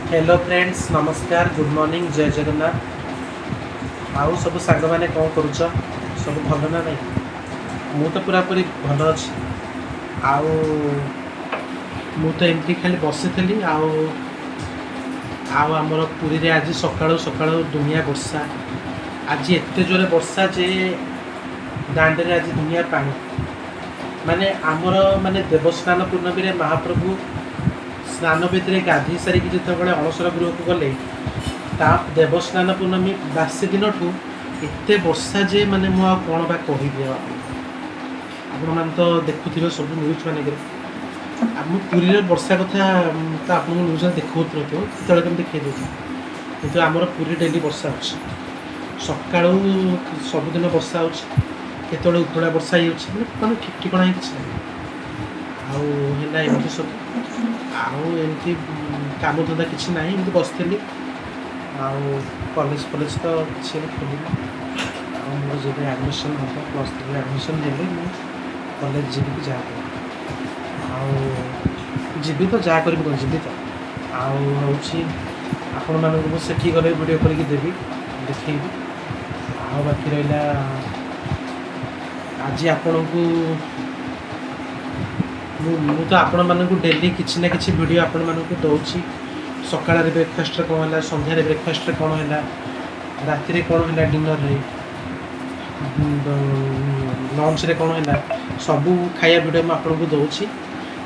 Hello friends, ନମସ୍କାର, good morning, ଜୟ ଜଗନ୍ନାଥ। ଆଉ ସବୁ ସାଙ୍ଗମାନେ କ'ଣ କରୁଛ? ସବୁ ଭଲ ନା ନାହିଁ? ମୁଁ ତ ପୁରାପୁରି ଭଲ ଅଛି। ଆଉ ମୁଁ ତ ଏମିତି ଖାଲି ବସିଥିଲି। ଆଉ ଆଉ ଆମର ପୁରୀରେ ଆଜି ସକାଳୁ ସକାଳୁ ଦୁନିଆ ବର୍ଷା। ଆଜି ଏତେ ଜୋରେ ବର୍ଷା ଯେ ଦାଣ୍ଡରେ ଆଜି ଦୁନିଆ ପାଣି। ମାନେ ଆମର ମାନେ ଦେବସ୍ନାନ ପୂର୍ଣ୍ଣମୀରେ ମହାପ୍ରଭୁ ସ୍ନାନ ବେଦୀରେ ଗାଧୋଇ ସାରିକି ଯେତେବେଳେ ଅଣସର ଗୃହକୁ ଗଲେ, ତା ଦେବସ୍ନାନ ପୂର୍ଣ୍ଣମୀ ବାସି ଦିନଠୁ ଏତେ ବର୍ଷା ଯେ ମାନେ ମୁଁ ଆଉ କ'ଣ ବା କହିବି। ଆଉ ଆପଣମାନେ ତ ଦେଖୁଥିବେ ସବୁ ନ୍ୟୁଜ୍ ମାନଙ୍କରେ। ଆଉ ମୁଁ ପୁରୀରେ ବର୍ଷା କଥା ତ ଆପଣଙ୍କୁ ନ୍ୟୁଜ୍ରେ ଦେଖାଉନଥିବ, କେତେବେଳେ କେମିତି ଦେଖାଇ ଦେଉଛି। କିନ୍ତୁ ଆମର ପୁରୀ ଡେଲି ବର୍ଷା ହେଉଛି। ସକାଳୁ ସବୁଦିନ ବର୍ଷା ହେଉଛି, କେତେବେଳେ ଉପରଳା ବର୍ଷା ହେଇଯାଉଛି, ମାନେ ମାନେ ଠିକ୍ ଠିକଣା ହିଁ କିଛି ନାହିଁ। ଆଉ ହେଲା ଏମିତି ସବୁ। ଆଉ ଏମିତି କାମଧନ୍ଦା କିଛି ନାହିଁ, ଏମିତି ବସିଥିଲି। ଆଉ କଲେଜ ଫଲେଜ ତ କିଛି ହେଲେ ଖୋଲିନି। ଆଉ ମୋର ଯେବେ ଆଡ଼ମିସନ୍ ହେବ, +3ରେ ଆଡ଼ମିସନ୍ ହେଲେ ମୁଁ କଲେଜ ଯିବି କି ଯାହା କରିବି। ଆଉ ଯିବି ତ, ଯାହା କରିବି କ'ଣ, ଯିବି ତ। ଆଉ ହେଉଛି ଆପଣମାନଙ୍କୁ ମୁଁ ସେଠି ଗଲେ ଭିଡ଼ିଓ କରିକି ଦେବି, ଦେଖେଇବି। ଆଉ ବାକି ରହିଲା ଆଜି ଆପଣଙ୍କୁ ମୁଁ ତ ଆପଣମାନଙ୍କୁ ଡେଲି କିଛି ନା କିଛି ଭିଡ଼ିଓ ଆପଣମାନଙ୍କୁ ଦେଉଛି। ସକାଳରେ ବ୍ରେକଫାଷ୍ଟରେ କ'ଣ ହେଲା, ସନ୍ଧ୍ୟାରେ ବ୍ରେକଫାଷ୍ଟରେ କ'ଣ ହେଲା, ରାତିରେ କ'ଣ ହେଲା, ଡିନରରେ, ଲଞ୍ଚରେ କ'ଣ ହେଲା, ସବୁ ଖାଇବା ଭିଡ଼ିଓ ମୁଁ ଆପଣଙ୍କୁ ଦେଉଛି।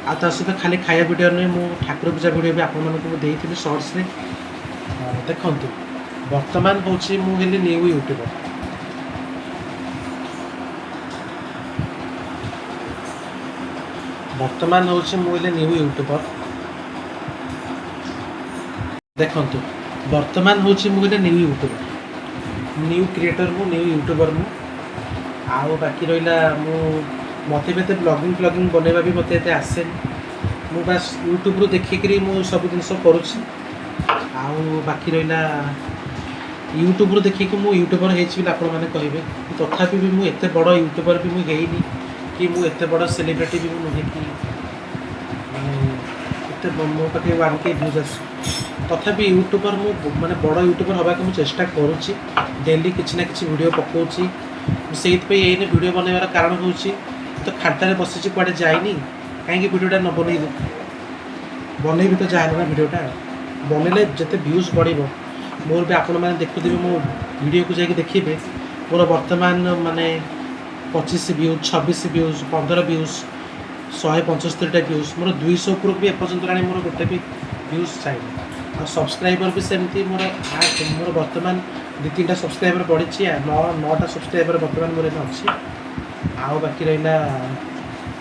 ଆଉ ତା ସହିତ ଖାଲି ଖାଇବା ଭିଡ଼ିଓ ନୁହେଁ, ମୁଁ ଠାକୁର ପୂଜା ଭିଡ଼ିଓ ବି ଆପଣମାନଙ୍କୁ ମୁଁ ଦେଇଥିଲି ସର୍ଟସରେ, ଦେଖନ୍ତୁ। ବର୍ତ୍ତମାନ ହେଉଛି ମୁଁ ହେଲି ନ୍ୟୁ ୟୁଟ୍ୟୁବର। ବର୍ତ୍ତମାନ ହେଉଛି ମୁଁ ହେଲି ନ୍ୟୁ ୟୁଟ୍ୟୁବର। ଦେଖନ୍ତୁ, ବର୍ତ୍ତମାନ ହେଉଛି ମୁଁ ହେଲି ନ୍ୟୁ ୟୁଟ୍ୟୁବର, ନ୍ୟୁ କ୍ରିଏଟର ମୁଁ, ନ୍ୟୁ ୟୁଟ୍ୟୁବର ମୁଁ। ଆଉ ବାକି ରହିଲା ମୁଁ ମୋତେ ବି ଏତେ ବ୍ଲଗିଂ ଫ୍ଲଗିଂ ବନେଇବା ବି ମୋତେ ଏତେ ଆସେନି। ମୁଁ ବାସ୍ ୟୁଟ୍ୟୁବରୁ ଦେଖିକିରି ମୁଁ ସବୁ ଜିନିଷ କରୁଛି। ଆଉ ବାକି ରହିଲା ୟୁଟ୍ୟୁବରୁ ଦେଖିକି ମୁଁ ୟୁଟ୍ୟୁବର ହେଇଛି ବୋଲି ଆପଣମାନେ କହିବେ, ତଥାପି ବି ମୁଁ ଏତେ ବଡ଼ ୟୁଟ୍ୟୁବର ବି ମୁଁ ହେଇନି କି ମୁଁ ଏତେ ବଡ଼ ସେଲିବ୍ରିଟି ବି ମୁଁ ନୁହେଁ କି ମାନେ ଏତେ ମୋ ପାଖରେ 1K views ଆସୁଛି। ତଥାପି ୟୁଟ୍ୟୁବର ମୁଁ ମାନେ ବଡ଼ ୟୁଟ୍ୟୁବର ହେବାକୁ ମୁଁ ଚେଷ୍ଟା କରୁଛି। ଡେଲି କିଛି ନା କିଛି ଭିଡ଼ିଓ ପକାଉଛି ମୁଁ। ସେଇଥିପାଇଁ ଏଇନେ ଭିଡ଼ିଓ ବନେଇବାର କାରଣ ହେଉଛି ତ ଖାଲିଟାରେ ବସିଛି, କୁଆଡ଼େ ଯାଇନି, କାହିଁକି ଭିଡ଼ିଓଟା ନ ବନେଇବି? ବନେଇବି ତ ଯାହା ହେଲା ନା, ଭିଡ଼ିଓଟା ବନେଇଲେ ଯେତେ ଭ୍ୟୁଜ୍ ବଢ଼ିବ ମୋର ବି। ଆପଣମାନେ ଦେଖୁଥିବେ, ମୋ ଭିଡ଼ିଓକୁ ଯାଇକି ଦେଖିବେ, ମୋର ବର୍ତ୍ତମାନ ମାନେ 25 ଭ୍ୟୁଜ୍, 26 ଭ୍ୟୁଜ୍, 15 ଭ୍ୟୁଜ୍, 175ଟା ଭ୍ୟୁଜ୍। ମୋର 200 ଉପରକୁ ବି ଏପର୍ଯ୍ୟନ୍ତ ହେଲାଣି ମୋର ଗୋଟେ ବି ଭ୍ୟୁଜ୍ ଯାଇନି। ଆଉ ସବସ୍କ୍ରାଇବର୍ ବି ସେମିତି ମୋର 8, ମୋର ବର୍ତ୍ତମାନ 2 3ଟା ସବସ୍କ୍ରାଇବର୍ ବଢ଼ିଛି। 9ଟା ସବସ୍କ୍ରାଇବର୍ ବର୍ତ୍ତମାନ ମୋର ଏବେ ଅଛି। ଆଉ ବାକି ରହିଲା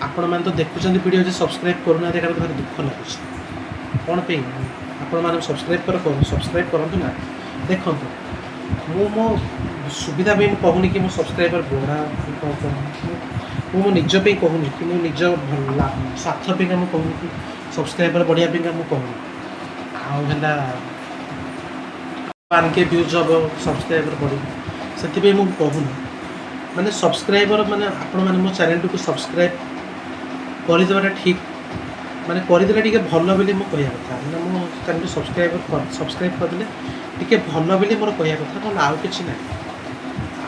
ଆପଣମାନେ ତ ଦେଖୁଛନ୍ତି ଭିଡ଼ିଓ ଯେ ସବସ୍କ୍ରାଇବ୍ କରୁନାହାନ୍ତି, ଏଇଟା ମୋତେ ଭାରି ଦୁଃଖ ଲାଗୁଛି। କ'ଣ ପାଇଁ ଆପଣମାନେ ସବସ୍କ୍ରାଇବ୍ କର ସବସ୍କ୍ରାଇବ୍ କରନ୍ତୁ ନା। ଦେଖନ୍ତୁ, ମୁଁ ମୋ ସୁବିଧା ପାଇଁ ମୁଁ କହୁନି କି ମୁଁ ସବସ୍କ୍ରାଇବର୍ ବଢ଼ା କି କ'ଣ କ'ଣ। ମୁଁ ମୋ ନିଜ ପାଇଁ କହୁନି କି ମୁଁ ନିଜ ସ୍ୱାର୍ଥ ପାଇଁକା ମୁଁ କହୁନି କି ସବସ୍କ୍ରାଇବର୍ ବଢ଼ିବା ପାଇଁକା ମୁଁ କହୁନି। ଆଉ ହେଲା 1K views ହେବ, ସବସ୍କ୍ରାଇବର୍ ବଢ଼ିବ, ସେଥିପାଇଁ ମୁଁ କହୁନି। ମାନେ ସବସ୍କ୍ରାଇବର୍ ମାନେ ଆପଣମାନେ ମୋ ଚ୍ୟାନେଲ୍ଟିକୁ ସବସ୍କ୍ରାଇବ୍ କରିଦେବାଟା ଠିକ୍, ମାନେ କରିଦେଲେ ଟିକେ ଭଲ ବୋଲି ମୁଁ କହିବା କଥା। ମାନେ ମୋ ଚ୍ୟାନେଲ୍କୁ ସବସ୍କ୍ରାଇବ୍ କରିଦେଲେ ଟିକେ ଭଲ ବୋଲି ମୋର କହିବା କଥା, ନହେଲେ ଆଉ କିଛି ନାହିଁ।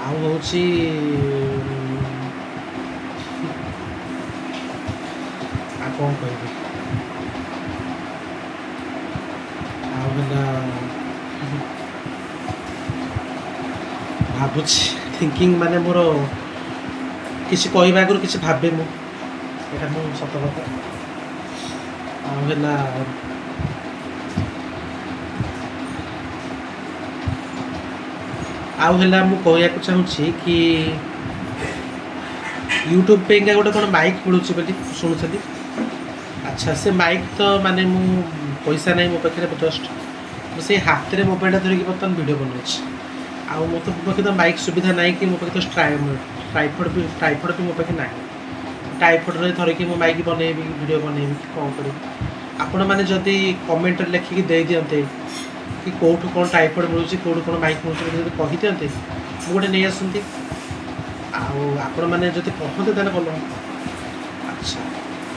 ଆଉ ହେଉଛି ଆଉ କ'ଣ କହିବି? ଆଉ ହେଲା ଭାବୁଛି, ଥିଙ୍କିଂ, ମାନେ ମୋର କିଛି କହିବା ଆଗରୁ କିଛି ଭାବେ ମୁଁ, ଏଇଟା ମୁଁ ସତ କଥା। ଆଉ ହେଲା ମୁଁ କହିବାକୁ ଚାହୁଁଛି କି ୟୁଟ୍ୟୁବ୍ ପାଇଁକା ଗୋଟେ କ'ଣ ମାଇକ୍ ମିଳୁଛି ବୋଲି ଶୁଣୁଥିଲି। ଆଚ୍ଛା, ସେ ମାଇକ୍ ତ ମାନେ ମୁଁ ପଇସା ନାହିଁ ମୋ ପାଖରେ, ଜଷ୍ଟ ମୁଁ ସେଇ ହାତରେ ମୋବାଇଲଟା ଧରିକି ବର୍ତ୍ତମାନ ଭିଡ଼ିଓ ବନାଉଛି। ଆଉ ମୋ ତ ମୋ ପାଖରେ ତ ମାଇକ୍ ସୁବିଧା ନାହିଁ କି ମୋ ପାଖରେ ତ ଟ୍ରାଇପଡ଼ ବି ମୋ ପାଖରେ ନାହିଁ। ଟ୍ରାଇପଡ଼ରେ ଧରିକି ମୁଁ ମାଇକ୍ ବନେଇବି, ଭିଡ଼ିଓ ବନେଇବି କି କ'ଣ କରିବି? ଆପଣମାନେ ଯଦି କମେଣ୍ଟରେ ଲେଖିକି ଦେଇଦିଅନ୍ତେ କି କେଉଁଠୁ କ'ଣ ଟ୍ରାଇପଡ଼ ମିଳୁଛି, କେଉଁଠୁ କ'ଣ ମାଇକ୍ ମିଳୁଛି ବୋଲି ଯଦି କହିଦିଅନ୍ତେ, ମୁଁ ଗୋଟେ ନେଇ ଆସନ୍ତି। ଆଉ ଆପଣମାନେ ଯଦି କହନ୍ତେ ତାହେଲେ ଭଲ। ଆଚ୍ଛା,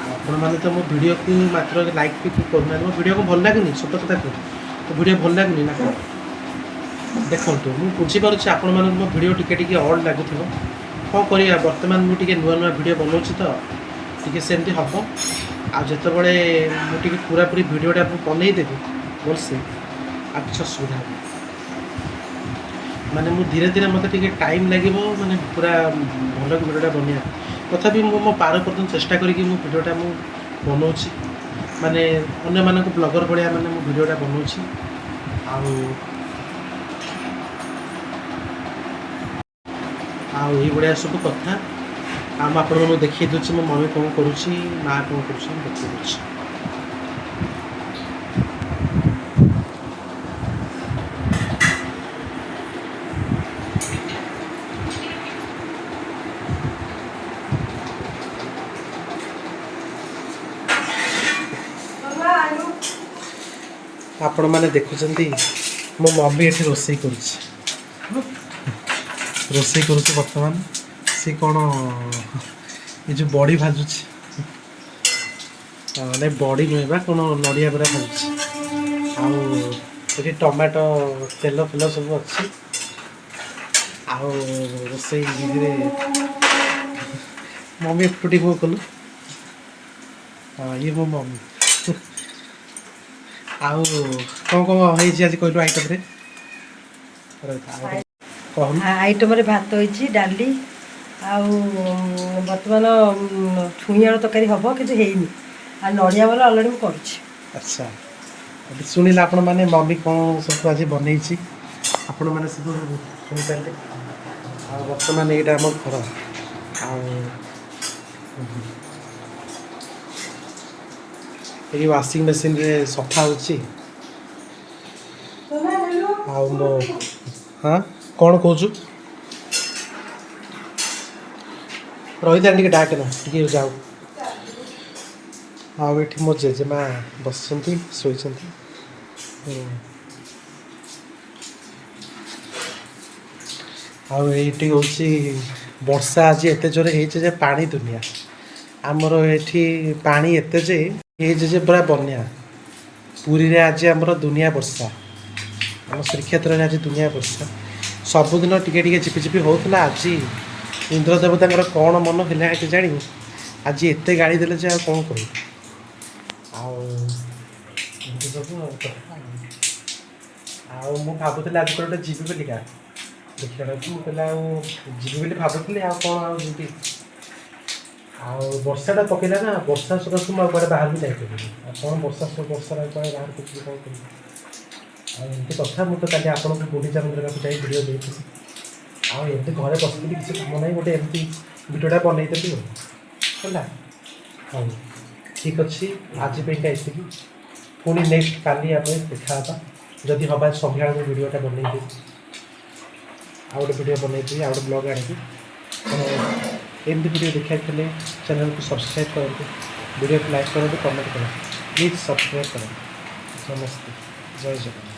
ଆଉ ଆପଣମାନେ ତ ମୋ ଭିଡ଼ିଓକୁ ମାତ୍ର ଲାଇକ୍ ବି କରୁନାହାନ୍ତି। ମୋ ଭିଡ଼ିଓ କ'ଣ ଭଲ ଲାଗୁନି? ସତ କଥା କୁହ। ଭିଡ଼ିଓ ଭଲ ଲାଗୁନି ନା କ'ଣ? ଦେଖନ୍ତୁ, ମୁଁ ବୁଝିପାରୁଛି ଆପଣମାନଙ୍କୁ ମୋ ଭିଡ଼ିଓ ଟିକେ ଟିକେ ଅଡ଼୍ ଲାଗୁଥିବ। କ'ଣ କରିବା, ବର୍ତ୍ତମାନ ମୁଁ ଟିକେ ନୂଆ ନୂଆ ଭିଡ଼ିଓ ବନାଉଛି ତ ଟିକେ ସେମିତି ହେବ। ଆଉ ଯେତେବେଳେ ମୁଁ ଟିକେ ପୁରାପୁରି ଭିଡ଼ିଓଟା ମୁଁ ବନେଇଦେବି ଭଲସେ, ଆଉ କିଛି ଅସୁବିଧା ହେବ ମାନେ ମୁଁ ଧୀରେ ଧୀରେ, ମୋତେ ଟିକେ ଟାଇମ୍ ଲାଗିବ ମାନେ ପୁରା ଭଲ ଭିଡ଼ିଓଟା ବନେଇବା। ତଥାପି ମୁଁ ମୋ ପାର ପର୍ଯ୍ୟନ୍ତ ଚେଷ୍ଟା କରିକି ମୁଁ ଭିଡ଼ିଓଟା ମୁଁ ବନଉଛି, ମାନେ ଅନ୍ୟମାନଙ୍କ ବ୍ଲଗର୍ ଭଳିଆ ମାନେ ମୁଁ ଭିଡ଼ିଓଟା ବନଉଛି। ଆଉ ଆଉ ଏଇଭଳିଆ ସବୁ କଥା। ଆଉ ମୁଁ ଆପଣମାନଙ୍କୁ ଦେଖେଇ ଦେଉଛି ମୋ ମମି କ'ଣ କରୁଛି, ମା କ'ଣ କରୁଛି, ମୁଁ ଦେଖେଇ ଦେଉଛି। ଆପଣମାନେ ଦେଖୁଛନ୍ତି, ମୋ ମମି ଏଠି ରୋଷେଇ କରୁଛି, ରୋଷେଇ କରୁଛି ବର୍ତ୍ତମାନ। ସେ କ'ଣ ଏ ଯେଉଁ ବଡ଼ି ଭାଜୁଛି, ନାଇଁ ବଡ଼ି ନୁହେଁ ବା, କ'ଣ ନଡ଼ିଆ ବରା ଭାଜୁଛି। ଆଉ ଏଠି ଟମାଟୋ ତେଲ ଫେଲ ସବୁ ଅଛି। ଆଉ ରୋଷେଇ ଧୀରେ ମମି ଏପଟୁ ଟିକେ କଲୁ। ହଁ, ଇଏ ମୋ ମମି। ଆଉ କ'ଣ କ'ଣ ହେଇଛି ଆଜି କହିଲୁ ଆଇଟମ୍ରେ? କହୁନୁ। ଆଇଟମରେ ଭାତ ହେଇଛି, ଡାଲି, ଆଉ ବର୍ତ୍ତମାନ ଛୁଇଁ ଆଳୁ ତରକାରୀ ହେବ କିନ୍ତୁ ହେଇନି, ଆଉ ନଡ଼ିଆ ବରା ଅଲରେଡ଼ି ମୁଁ କରୁଛି। ଆଚ୍ଛା, ଏବେ ଶୁଣିଲେ ଆପଣମାନେ ମମି କ'ଣ ସବୁ ଆଜି ବନେଇଛି, ଆପଣମାନେ ସବୁ ଶୁଣିପାରିଲେ। ଆଉ ବର୍ତ୍ତମାନ ଏଇଟା ଆମ ଘର। ଆଉ ଏଇ ୱାସିଂ ମେସିନରେ ସଫା ହେଉଛି। ଆଉ ମୋ, ହଁ, କ'ଣ କହୁଛୁ? ରହିଥା, ଟିକେ ଡାକେ ନା, ଟିକେ ଯାଉ। ଆଉ ଏଠି ମୋ ଜେଜେମା ବସିଛନ୍ତି, ଶୋଇଛନ୍ତି। ଆଉ ଏଇଠି ହେଉଛି ବର୍ଷା ଆଜି ଏତେ ଜୋରେ ହେଇଛି ଯେ ପାଣି ଦୁନିଆ। ଆମର ଏଠି ପାଣି ଏତେ ଯେ ହେଇଛି ଯେ ପୁରା ବନ୍ୟା। ପୁରୀରେ ଆଜି ଆମର ଦୁନିଆ ବର୍ଷା, ଆମ ଶ୍ରୀକ୍ଷେତ୍ରରେ ଆଜି ଦୁନିଆ ବର୍ଷା। ସବୁଦିନ ଟିକେ ଟିକେ ଝିପିଝିପି ହେଉଥିଲା, ଆଜି ଇନ୍ଦ୍ର ଦେବତାଙ୍କର କ'ଣ ମନ ହେଲା କେଜାଣି, ଆଜି ଏତେ ଗାଳି ଦେଲେ ଯେ ଆଉ କ'ଣ କହିବି। ଆଉ ଏମିତି ସବୁ ଆଉ କଥା। ଆଉ ମୁଁ ଭାବୁଥିଲି ଆଜି କୁଆଡ଼େ ଗୋଟେ ଯିବି ବୋଲିକା, ଦେଖିଲା ବେଳକୁ ମୁଁ କହିଲି ଆଉ ଯିବି ବୋଲି ଭାବୁଥିଲି, ଆଉ କ'ଣ ଆଉ ଯିବି। ଆଉ ବର୍ଷାଟା ପକେଇଲା ନା, ବର୍ଷା ସକାଶୁ ମୁଁ ଆଉ କୁଆଡ଼େ ବାହାରକୁ ଯାଇପାରିବିନି। ଆଉ କ'ଣ ବର୍ଷା ବର୍ଷାରେ ଆଉ କୁଆଡ଼େ ବାହାରକୁ ଯିବି, କ'ଣ କରିବି? ଆଉ ଏମିତି କଥା। ମୁଁ ତ କାଲି ଆପଣଙ୍କୁ ଗୁଣ୍ଡିଚା ମନ୍ଦିର ପାଖକୁ ଯାଇ ଭିଡ଼ିଓ ଦେଇଥିଲି। ଆଉ ଏମିତି ଘରେ ବସିଥିଲି, କିଛି କାମ ନାହିଁ, ଗୋଟେ ଏମିତି ଭିଡ଼ିଓଟା ବନେଇଦେଲି ଆଉ ହେଲା। ହଉ, ଠିକ୍ ଅଛି, ଆଜି ପାଇଁକା ଏତିକି। ପୁଣି ନେକ୍ସଟ କାଲି ଆମେ ଦେଖା ହେବା। ଯଦି ହେବା ସନ୍ଧ୍ୟାବେଳକୁ ଭିଡ଼ିଓଟା ବନେଇଦେବି, ଆଉ ଗୋଟେ ଭିଡ଼ିଓ ବନେଇଦେବି, ଆଉ ଗୋଟେ ବ୍ଲଗ୍ ଆଣିବି। ତ ଏମିତି ଭିଡ଼ିଓ ଦେଖିବାକୁ ହେଲେ ଚ୍ୟାନେଲକୁ ସବସ୍କ୍ରାଇବ୍ କରନ୍ତୁ, ଭିଡ଼ିଓକୁ ଲାଇକ୍ କରନ୍ତୁ, କମେଣ୍ଟ କରନ୍ତୁ, ପ୍ଲିଜ୍ ସବସ୍କ୍ରାଇବ୍ କରନ୍ତୁ। ନମସ୍ତେ, ଜୟ ଜଗନ୍ନାଥ।